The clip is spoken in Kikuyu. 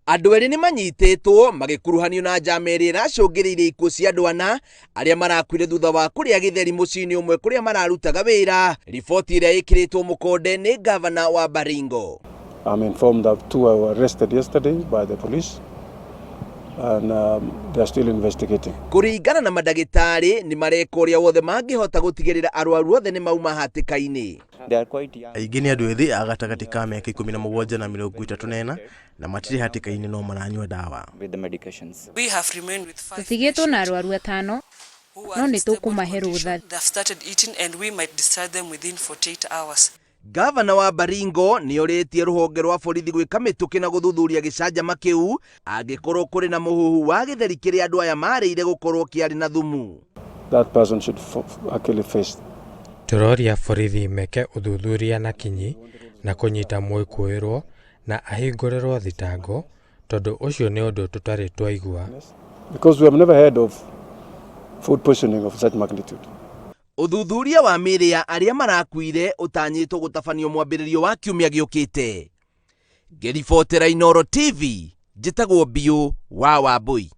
Andũ erĩ nĩ manyitĩtwo magĩkuruhanio na njama ĩrĩa ĩracũngĩrĩirie ikuũ cia andũ ana arĩa marakuire thutha wa kũrĩa gĩtheri mũciĩ-inĩ ũmwe kũrĩa mararutaga wĩra. Riboti ĩrĩa ĩkĩrĩtwo mũkonde nĩ ngavana wa Baringo. I'm informed that two were arrested yesterday by the police and they are still investigating. Kũringana na mandagĩtarĩ nĩ mareka ũrĩa wothe mangĩhota gũtigĩrĩra arwaru othe nĩ mauma hatĩka-inĩ. Aingĩ nĩ andũ ethĩ a gatagatĩ ka mĩaka 17 na 34 na matirĩ hatĩka-inĩ no maranyua ndawa. Tũtigĩtwo na arwaru atano no nĩ tũkũmahe rũtha. Ngavana wa Baringo nĩ orĩtie rũhonge rwa borithi gwĩka mĩtũkĩ na gũthuthuria gĩcanjama kĩu angĩkorwo kũrĩ na mũhuhu wa gĩtheri kĩrĩa andũ aya marĩire gũkorwo kĩarĩ na thumu. That person should actually face. Tũroria borithi meke ũthuthuria na kinyi na kũnyita mwĩkũĩrwo na ahingũrĩrwo thitango tondũ ũcio nĩ ũndũ tũtarĩ twaigua. Because we have never heard of food poisoning of such magnitude. Ũthuthuria wa mĩĩrĩ ya arĩa marakuire ũtanyĩtwo gũtabanio mwambĩrĩrio wa kiumia gĩũkĩte. Ngĩribotera Inooro TV, njĩtagwo Biũ wa Wambũi.